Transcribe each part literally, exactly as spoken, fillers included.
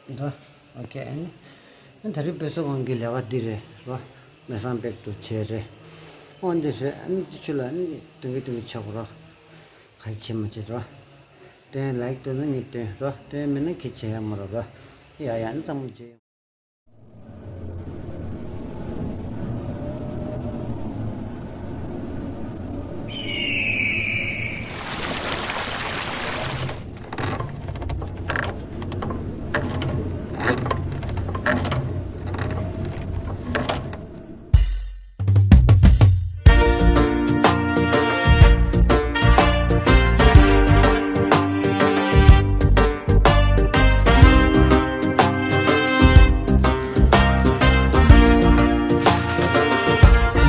འདྲ། ཨོ་ཁེ། ཨ་ནི་ཨ་ནི་ད་རེས་བོད་ཟླ་དགུ་གི་ལས་ཀ་འདི་རེད་རོ། མེ་བསང་བེག་ཏུ་བྱས་རེད། ཨོ་འདི་རེད། ཨ་ནི་འདི་ཆུ་ལ་ཨ་ནི་དུང་གི་དུང་གི་ཆག་རོ། ག་རེ་བྱེད་མ་བྱེད་རོ། སྟོན་ལའིག་སྟོན་ན་ངས་སྟོན་རོ། སྟོན་མེད་ན་ཁྱེད་བྱེད་ཡ་མ་རོ་རོ། ཡ་ཡ། ཨ་ནི་གཙང་མ་བྱེད།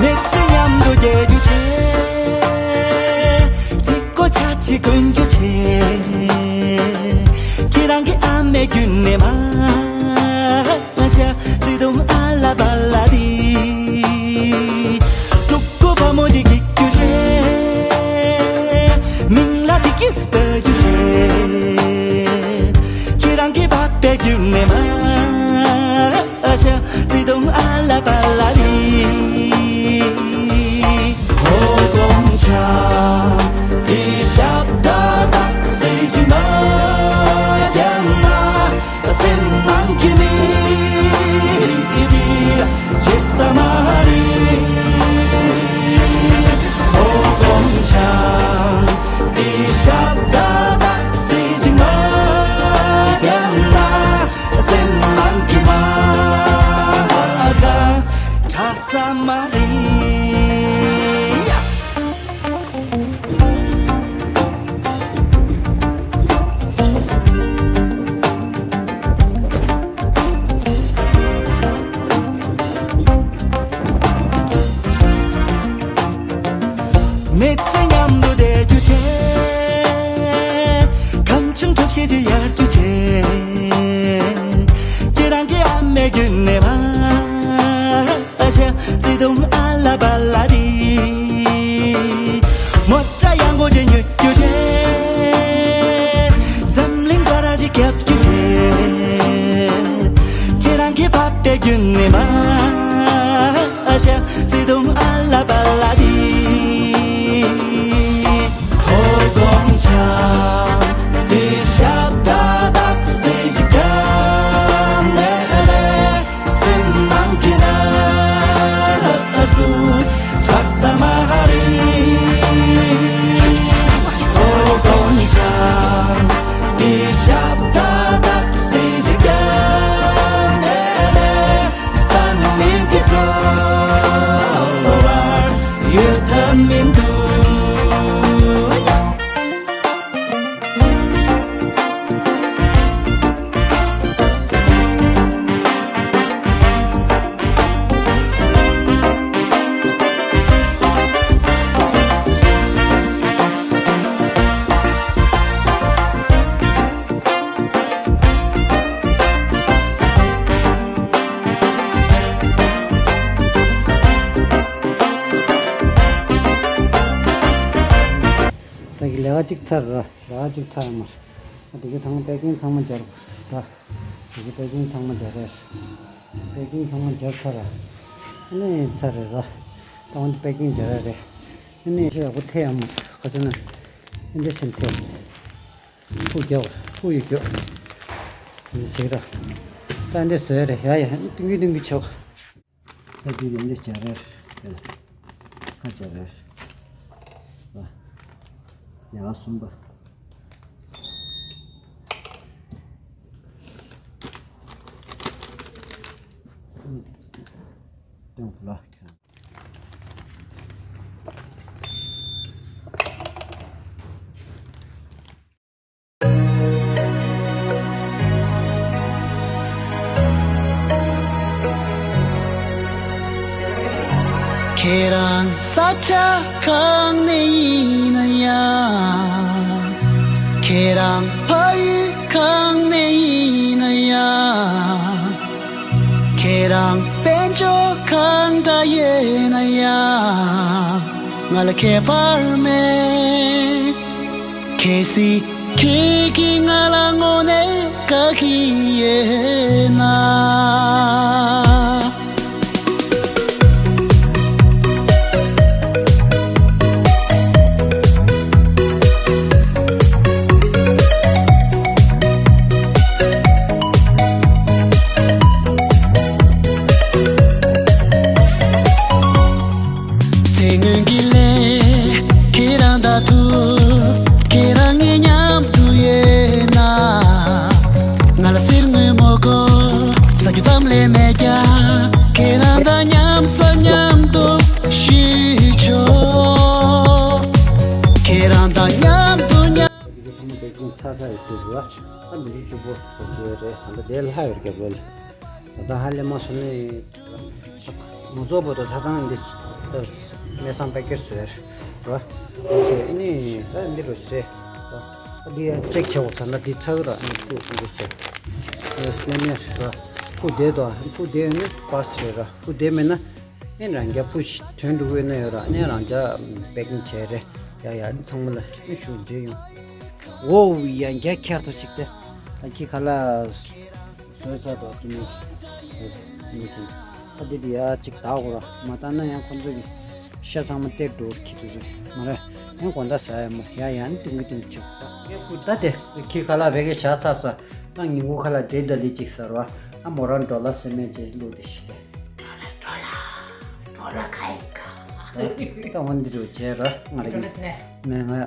མི་ཚེ་མཉམ་དུ་བསྐྱལ་རྒྱུ་བྱས། ཚིག་གོ་ཆ་ཆེ་གོན་རྒྱུ་བྱས། ཁྱེད་རང་གི་ཨ་མའི་རྒྱུད་ནས་མ་ཤ་བརྩེ་དུང་ཨ་ལ་པ་ལ་དི། ཕྲུ་གུ་བུ་མོ་ཅིག་སྐྱེ་རྒྱུ་བྱས། མིང་ལ་དི་ཀི་སི་ལྟ་རྒྱུ་བྱས། ཁྱེད་རང་གི་པ་པའི་རྒྱུད་ནས་མ་ཤ་བརྩེ་དུང་ཨ་ལ་པ་ལ་དི། ཧོ་དགོང་ཆ་དེ་ཞབས་ད་དག་སེ་ཅི་མ་རྒྱ་མ། སེམས་ནང་གི་མི་འདི་བརྗེད་ས་མ་རེད། ཁོ་སོང་ཆ་འདི་ཞབས་ད་དག་སེ་ཅི་མ་རྒྱ་མ། སེམས་ནང་གི་མ་ག་དྲག་ས་མ་རེད། མི་ཚེ་མཉམ་དུ་བསྡད་རྒྱུ་བྱས། གང་བྱུང་གྲོགས་བྱེད་ཀྱི་ཡར་རྒྱུ་བྱས། ཁྱེད་རང་གི་ཨ་མའི་རྒྱུད་ནས་མ། ཨ་ཤ་བརྩེ་དུང་ཨ་ལ་པ་ལ་དི། མོ་ཊ་ཡང་གོ་ཅེ་ཉོ་རྒྱུ་བྱས། འཛམ་གླིང་ག་ར་ཅིག་རྒྱབ་རྒྱུ་བྱས། ཁྱེད་རང་གི་པ་པའི་རྒྱུད་ནས་མ། ཨ་ཤ་བརྩེ་དུང་ཨ་ལ་པ་ལ་དི། ཐོ་དགོང་ཆ་དེ་ཞབས་ད་དག་སེ་ཅི་ག་ནས་ལས། སེམས་ནང་གི་ན་སུ་དྲག་ས་མ་རེད། ཁོ་དགོང་ཆ་དེ་ཞབས་ད་དག་སེ་ཅི་ག་ནས་ལས། སང་ཉིན་གི་འཚོ་བར་ཡོད་ཐབས་མི་འདུག། ད་གི་ལས་ཀ་གཅིག་ཚར་ར། ལས་ཀ་གཅིག་ཚར་མ། ད་དེ་གི་ཚང་མ་པེ་ཀིང་ཚང་མ་སྦྱར་དགོས་ར། དེ་གི་པེ་ཀིང་ཚང་མ་སྦྱར་ར། པེ་ཀིང་ཚང་མ་སྦྱར་ཚར་ར། ཨ་ནི་ཚར་རེད་ར། ད་འོན་ཏེ་པེ་ཀིང་སྦྱར་ར་རེད། ཨ་ནི་ཤ་ཡག་པོ་ཐེ་ཡག་མ་ཁ་ཚོན་ན། ཨ་འདྲ་ཆེན་ཐེ། ཧུ་རྒྱག་ཧུ་ཡུ་རྒྱག་འདི་བྱེད་ར། ད་འདི་བཟོས་རེད། ཡ་ཡ། ཏིང་གི་ཏིང་གི་ཆོག་ད་འདི་འདི་འདི་བྱ་རེད། ཁ་བྱ་རེད། ཡ་གསུམ་པ། ཏོང་ཕུ་ལ། ཁྱེད་རང་ས་ཆ་གང་ནས་ཡིན་ན་ཡང་། ཁྱེད་རང་ཕ་ཡུལ་གང་ནས་ཡིན་ན་ཡང་། ཁྱེད་རང་དཔལ་འབྱོར་གང་འདྲ་ཡོད་ན་ཡང་། ང་ལ་ཁྱད་པར་མེད། གལ་སྲིད་ཁྱེད་ཀྱིས་ང་ལ་དངོས་གནས་དགའ་གི་ཡོད། མེད་ཀྱང་ཁྱེད་རང་དང་མཉམ་ས་མཉམ་དུ་ཞུས་ཆོག་ཁྱེད་རང་དང་མཉམ་དུ་མཉམ། འདི་ག་ཚང་མ་པེ་ཀིང་ཚར་ཚར་ཡོད་དུས་རེད་བ། ད་མི་འདི་བཅུ་པོ་གོ་ཚོད་རེད། ད་ལྟ་དེ་ལྷག་ཡོད་རྒྱབ་ལོ་ལ། ད་ལྟ་ཧ་ལས་མ་སོང་ནས་ང་ཚོ་བོད་དུ་ཆ་ཚང་འདི་སྨན་སང་པེ་ཀེ་ཊི་བཟོས་རེད་བ། ཨོ་ཁེ། ཨ་ནི་ད་འདི་རུ་རེད། ད་འདི་ཡང་ཅེག་བྱེད་དགོས། ད་ལྟ་འདི་ཚར་ར། ཨ་ནི་ཁུ་འདི་བྱས། ཨེ་སྣེ་མེད་ར། ཁུ་བསྡད་དོ། ཁུ་བསྡད་ཡོད་ན་པཱ་སི་རེད་ར། ཁུ་བསྡད་མེད་ན་ཨེ་རང་རྒྱ་ཕུ་ཐོན་འགྲོ་གི་ཡོད་ན་ཡོད་ར། ཨ་ནི་རང་རྒྱ་པེ་ཀིང་བྱས་རེད། ཡ་ཡ། ཨ་ནི་ཚང་མ་ལ་ཨེ་ཞུ་རྗེས་ཡོང་། འོ་ཡ། རྒྱ་ཁྱེར་ཐོ་ཅིག་སྟེ། ད་ཁྱི་ཁ་ལག་བཟོས་ཚར་དོ། དེ་ནི་མི་ཅིག་ད་འདི་དེ་ཡ་ཅིག་དག་གོ་ར། མ་དག་ན་ཡང་ཁོ་ཚོ་གི་ཤ་ཚང་མ་སྟེར་འགྲོ་གི་འདུག་ཟེར་མ་རེད། ཡང་དགོང་དག་ཟ་ཡ་མོ་ཡ་ཡ་ནི་ཏུང་གི་ཏུང་ཆོག་ད་ངས་ཁུ་ད་དེ་ཁྱི་ཁ་ལག་བེ་གེ་བཞག་ཚར་སོང་། ད་ངས་ཁུ་ཁ་ལག་དེ་ད་ལི་ཅིག་ཟ་ར་བ། ཨ་མོ་རང་ཌོ་ལར་སེ་མེད་ཅེས་བླུགས་ཏེ་ཤི་སྟེ། ཌོ་ལར་ཌོ་ལར་ཁ་ཡིན་ཀ་ད་འོ་འདི་རུ་བྱས་ར། ང་རེ་ཌོ་ལར་སེ་མེད། མེད་ང་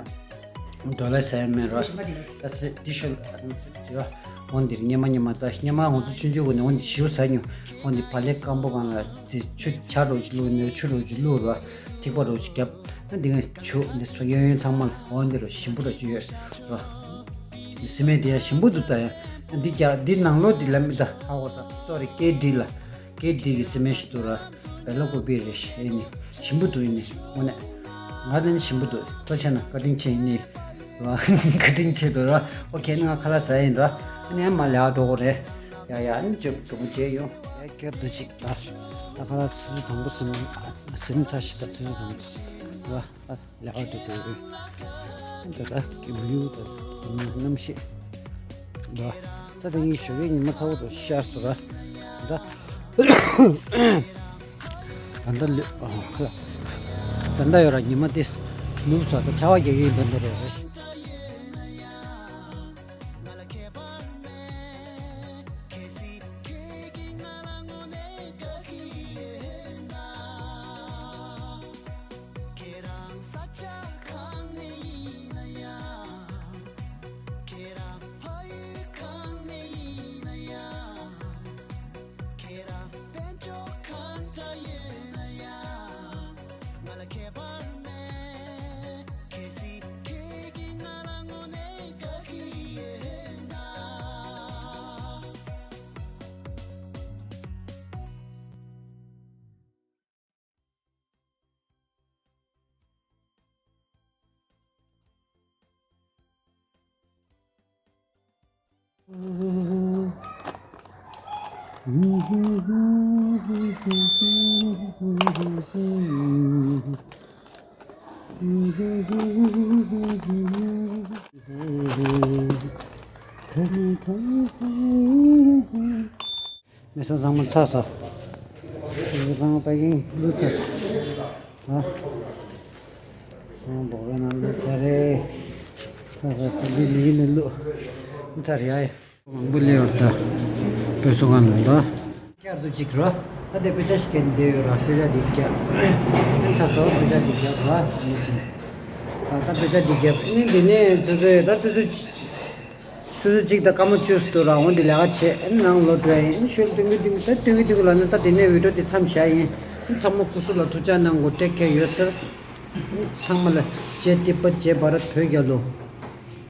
ཡ། ཌོ་ལར་ཟ་ཡ་མེད་རོ། ད་སེ་འདི་ཤོ་ལ་ཟེར་བ། འོ་འདིར་སྙེ་མ་སྙེ་མ། ད་སྙེ་མ་ང་ཚོ་ཆུང་ཆུང་གུན་ནས་འོ་འདི་ཞིའུ་ཟ་ཉོ། འོ་འདི་བག་ལེབ་སྐམ་པོ་སྒང་ལ་དེ་ཆུ་ཆར་རོ་ཅིག་བླུགས་ནས་ཆུ་རོ་ཅིག་བླུགས་རོ། ཐིགས་པ་རོ་ཅིག་བརྒྱབ། ཨ་འདི་ང་ཆུ་འདི་ཚོ་གཡོན་གཡོན་ཚང་མ་ལ་འོ་འདི་རོ་ཞིམ་པོ་རོ་ཅིག་ཡོད་རོ། སི་མེད་འདི་ཡང་ཞིམ་པོ་འདུག་ད་ཡང་འདི་རྒྱ་འདི་ནང་ལོགས་འདི་ལ་མི་ད་ཧ་གོ་ས། སོ་རི་ཀེ་ཌི་ལ། ཀེ་ཌི་གི་སི་མེད་ཞིག་འདུག་ར། བེ་ལ་ཀོ་པི་རེད་ཤག་ཨེ་ནི་ཞིམ་པོ་འདུག་ཨེ་ནི། དངོས་གནས་ང་ལ་ནི་ཞིམ་པོ་འདུག་ཐུགས་རྗེ་གནང་། བཀའ་དྲིན་ཆེ་ཨེ་ནི། བཀའ་དྲིན་ཆེ་འདུག་ར། ཨོ་ཁེ། ཨེ་ནི་ང་ཁ་ལག་ཟ་ཡིན་ར། ཨེ་ནི་ཨ་མ་ལས་ཨ་འགྲོ་གོ་རེད། ཡ་ཡ། ཨེ་ནི་ཅོབ་གྲུང་པོ་བྱས་ཡོང་། ཡ་ཁྱེར་འདུག་ཅིག་ད། ད་ཁ་ལག་ཆུ་ཚོད་དང་པོ་ཟིན་ཟིན་ཚར་ཤག་ད་ཆུ་ཚོད་དང་པོ་ར། ལས་ཀ་འགྲོ་འགྲོ་རེད། ད་ལྟ་གི་བིའུ་དང་གནམ་གཤིས་འདུག་ད་ལྟ་ངའི་ཞོགས་ཀའི་ཉི་མ་ཁ་བོ་དང་ཤར་སོང་ར། ད་ད་ལྟ་ལུ་ཨ་ཁ་ད་ལྟ་ཡོད་ར། ཉི་མ་དེ་ནུབ་སོང་། ད་ཆར་པ་རྒྱག་གི་ཡོད། ད་ལྟ་རེད་རེད། ཁྱེད་རང་ས་ཆ་གང་ནས་ཡིན་ན་ཡང་། ཁྱེད་རང་ཕ་ཡུལ་གང་ནས་ཡིན་ན་ཡང་། ཁྱེད་རང་དཔལ་འབྱོར་གང་འདྲ་ཡོད་ན་ཡང་། ང་ལ་ཁྱད་པར་མེད། གལ་སྲིད་ཁྱེད་ཀྱིས་ང་ལ་དངོས་གནས་དགའ་གི་ཡོད་ན། མེད་ས་ཚང་མ་ཚར་སོང་། མེད་ས་ཚང་མ་པེ་ཀིང་བླུགས་ཚར་སོང་། ཨ། ཚང་མ་སྦོ་ཀའི་ནང་བླུགས་ཚར་རེད། ཚར་སོང་། འདི་ལི་ཡིན་ནས་བླུགས་ཚར་ཡ། མང་པོ་སླེབས་ཡོད་ད། དཔེ་སོ་གང་ལ་ད། བསྐྱར་དུ་གཅིག་རོ། ད་དེ་དཔེ་ཆ་ཞིག་གན་བསྡད་ཡོད་ར། དཔེ་ཆ་འདི་བརྒྱབ། ཚར་སོང་། དཔེ་ཆ་འདི་བརྒྱབ་ར། ད་དཔེ་ཆ་འདི་བརྒྱབ། ཨ་ནི་འདི་ནས་ཚོད་ཚོད་ད་ཚོད་ཚོད། ཆུ་ཚོད་གཅིག་དང་སྐར་མ་བཅུ་ཙམ་འདུག་ར། འོ་འདི་ལས་ཀ་བྱེད། ཨ་ནི་ནང་ལོག་འགྲོ་ཡ་ཡིན། ཨ་ནི་ཞོལ་སྟོན་གི་སྟོན་གི་ད་སྟོན་གི་སྟོན་གི་ལ་ནི་ད་དེ་ནས་བི་ཌིའོ་དེ་མཚམས་བཞག་ཡིན། ཨ་ནི་ཚང་མ་སྐུ་གཟུགས་ལ་ཐུགས་ཅག་གནང་དགོས། ཊེག་ཁེར་ཡོར་སེལཕ། ཨ་ནི་ཚང་མ་ལ་ཇེ་ཏི་པ་ཇེ་བྷ་རད། བོད་རྒྱལ་ལོ།